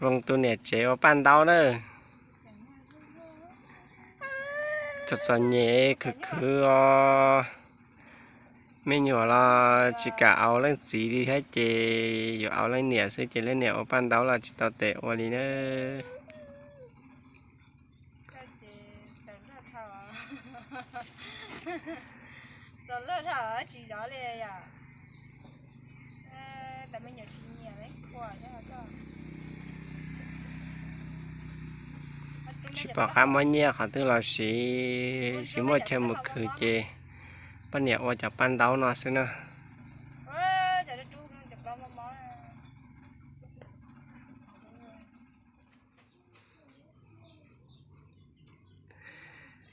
Voos tus niam tsev ua paj ntaub na. Txom txom nyem khwv khwv os. Me nyuam los tsis kam au leej txiv li thiab ces yuav au leej niam xwb ces leej niam ua paj ntaub los tsis tau tes ua li na. Tsis pom qab muab nyiaj qhov twg los siv, tsis muaj chaw mus khwv ces poj niam ua cov paj ntaub no xwb na.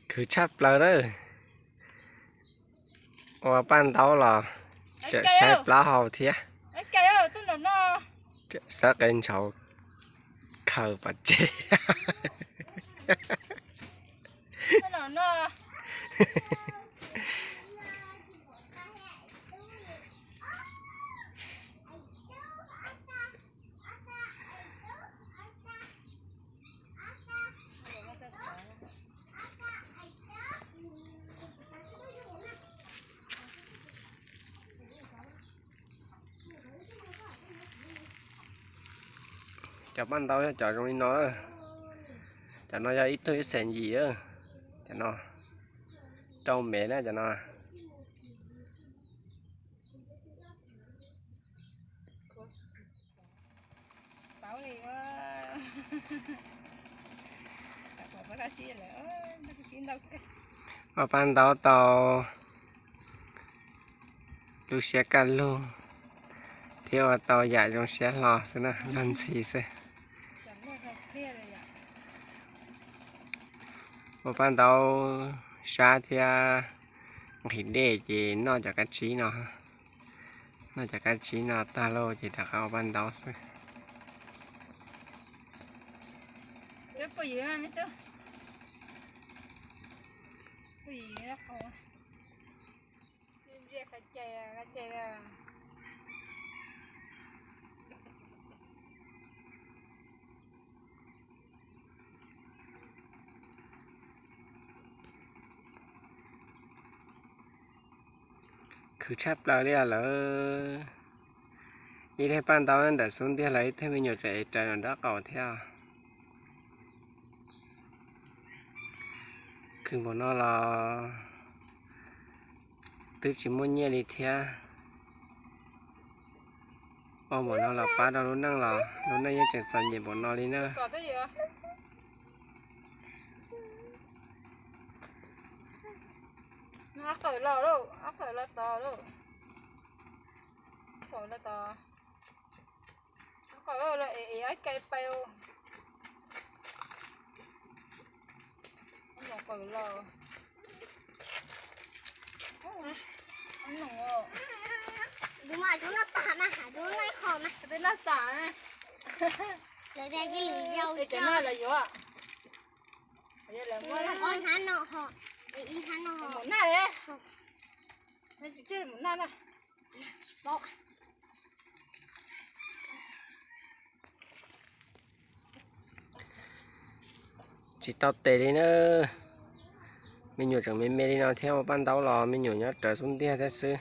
Khwv tshaj plaws lawm. Ua paj ntaub los tseem saib plaub hau thiab. Xav qe ntshauv khaws pov tseg. Cov paj ntaub yog cov zoo li no. Cov no yog ib tug ib xees yim. Cov no rau mev na cov no. Ua paj ntaub tau lub siab kaj lug thiab ua tau yam zoo siab hlo xwb na, luag ntxhi xwb. Ua paj ntaub sab thiab nqhis dej ces noj cov kab tsib no. Noj cov kab tsib no tag lauj ces rov qab ua paj ntaub xwb. Khwv tshaj plaws li lawm. Ib leeg paj ntaub ntawm xub ntiag los ib tug me nyuam tseem ev raws nram nraub qaum thiab. Khwv npaum no los twb tsis muaj nyiaj li thiab. Ua npaum no los pab rau lub neej los lub neej yeej tseem txom nyem npaum no li na. Qawm los lauj, qawm los tod lauj. Qawm los tod. Qawm los es es ib ke pes. Qawm los. Tus mas tus noj tas mas, tus noj ib qho mas. Tus noj tas. Lawv tias ib lwm yau cov no lawv yuav. Ob hnab no ho, ib hnab no ho. Mus naj le. Tsis tseg mus naj na. Tsis tau tes li na. Me nyuam tseem me me li no thiab ua paj ntaub los me nyuam nyob rawv xub ntiag thiab xwb.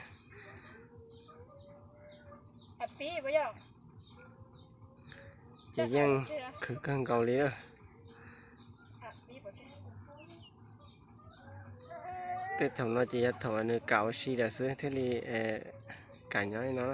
Ces yeej khwv kawg nkaus li. Tej thaum no ces yog thaum nws kam ua si lawm xwb thiaj li kam nyob li no.